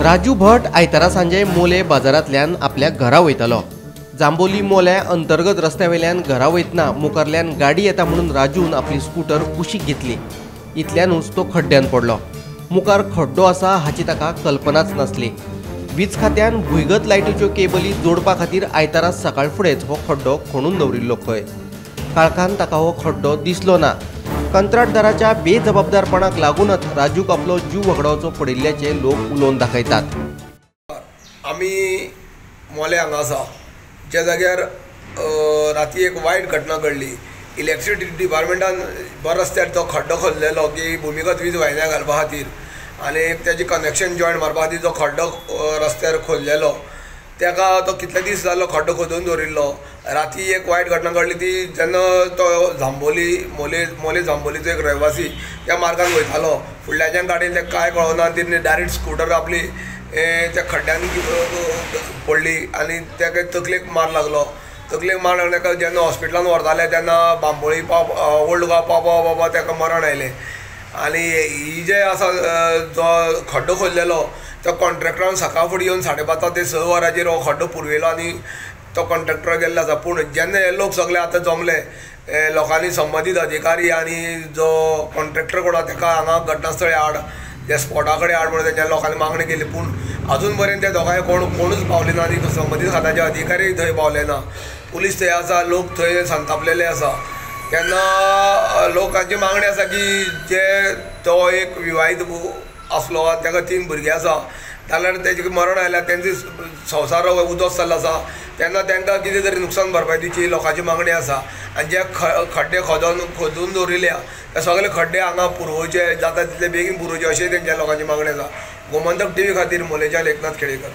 राजू भट आयतारा सांजे मोले बाजारांतल्यान आपल्या घरा वयतालो. जांबोली मोल्या अंतर्गत रस्त्यावेल्यान घरा वयतना मुखारल्यान गाडी येता म्हणून राजून आपली स्कूटर कुशीक घेतली. इतल्यानूच तो खड्ड्यान पडलो. मुखार खड्डो आसा हाची ताका कल्पनाच नासली. वीज खात्यान भुंयगत लायटीच्यो केबली जोडपा खातीर आयतारा सकाळ फुडेंच हो खड्डो खणून दवरिल्लो खंय. काळखान ताका हो खड्डो दिसलो ना. कंत्राटदाराच्या बेजबाबदारपणाक लागूनच राजूक आपलो जीव वगडावचो पडिल्ल्याचे लोक उलोवन दाखयतात. आमी मोले हांगा आसा ज्या जाग्यार राती एक वायट घटना घडली. इलेक्ट्रिसिटी डिपार्टमेंटान बरो रस्त्यार तो खड्डो खोल्लेलो की भुमिगत वीज वाहिन्या घालपा खातीर आनी तेजें कनेक्शन जॉयंट मारपा खातीर जो खड्डो रस्त्यार खोल्लेलो ताका तो कितले दीस जालो खड्डो खोदून दवरिल्लो. राती एक वायट घटना घडली ती जेन्ना तो जांबोली मोले मोले जांबोलीचो एक रहिवासी त्या मार्गान वयतालो, फुडल्याच्यान गाडयेन ताका कांय कळना, ती डायरेक्ट स्कुटर आपली त्या खड्ड्यान पडली आनी ताका तकलेक मार लागलो. तकलेक मार लागलो ताका जेन्ना हॉस्पिटलान व्हरताले तेन्ना बांबोळी पाव ओल्ड गोवा पावपा पावपा ताका मरण आयलें. आनी ही जे आसा जो खड्डो खोल्लेलो तो कॉन्ट्रॅक्टरान सकाळ फुडें येवन 5:30 ते 6 वरांचेर हो खड्डो पुरयलो आनी तो कॉन्ट्रॅक्टर गेल्लो आसा. पूण जेन्ना हे लोक सगळे आतां जमले लोकांनी संबंदीत अधिकारी आनी जो कॉन्ट्रॅक्टर कोण आसा ताका हांगा घटनास्थळी हाड, त्या स्पॉटा कडेन हाड म्हणून तेंच्या लोकांनी मागणी केली. पूण अजून पर्यंत ते दोगांय कोणूच पावले ना आनी संबंदीत खात्याचे अधिकारी थंय पावले ना. पुलीस थंय आसा, लोक थंय संतापलेले आसा. तेन्ना लोकांची मागणी आसा की जे तो एक विवाहीत आसलो आनी ताका 3 भुरगीं आसा जाल्यार तेजे मरण आयल्यार तेंचे संवसार उदक जाल्लो आसा तेन्ना तांकां कितें तरी नुकसान भरपाय दिवची लोकांची मागणी आसा. आनी जे खड्डे खोदून दवरिल्ले ते सगळे खड्डे हांगा पुरोवचे, जाता तितले बेगीन पुरोवचे अशें तेंच्या लोकांची मागणी आसा. गोमंतक टीव्ही खातीर मोलेच्यान एकनाथ खेडेकर.